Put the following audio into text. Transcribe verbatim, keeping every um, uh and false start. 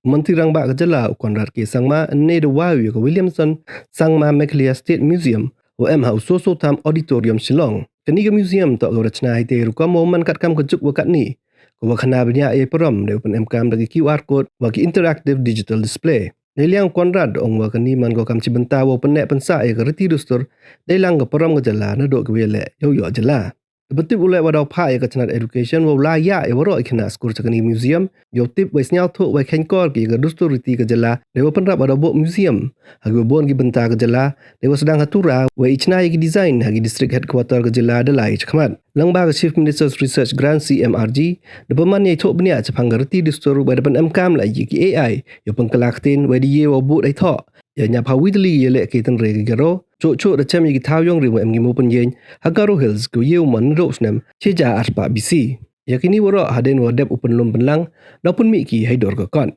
U Montri Rangbah ka jylla u Conrad K Sangma ynne da wai u ya ka Williamson Sangma Meghalaya State Museum wa em ha u Soso Tham Auditorium, Shillong. Kani ka museum toh ka wa da chna heitei rukom wow man katkam ka juk wa katni, ka wa khana bniah ya i parom deiwa pynemkam da ki QR code wa ki interactive digital display. Neiliang u Conrad ong wa kani man ko kam chibynta wow pynneh pynsah ya ka riti dustur deilang ka parom ka jylla nadooh ki wa yaleh yow yoh jylla. Da pyntip u leh wa daw phah ya ka chnat education wow lai ya ya waroh i khynnah skur cha kani ka museum yow tip, wei sñiawthooh, wei kheiñkor ki ya ka dustur riti ka jylla deiwa pynrap wa daw booh museum ha ki wa boon ki bynta ka jylla, deiwa sdang ha Tura, wei i chna ya ki design ha ki district headquarter ka jylla da lai chakhmat. Lyngba ka Chief Minister's Research Grant, C M R G, da pynman ya i thoh bniah chaphang ka riti dustur, wei da pynemkam leh ya ki A I yow pynkylla ktien, wei da ye wow bood hei thoh ya ñiaphaw wi tylli ki yaleh ki tynre ki Garo, chooh chooh da chem ya ki thaw yong ri wa em ki moo pynyieñ ha Garo Hills, ki wa ye u man nadooh u snem chi hajar arspah B C. Ya kini waroh hadien wa dep u pynlum pynlang, daw pynmih ki hei dor ka kot.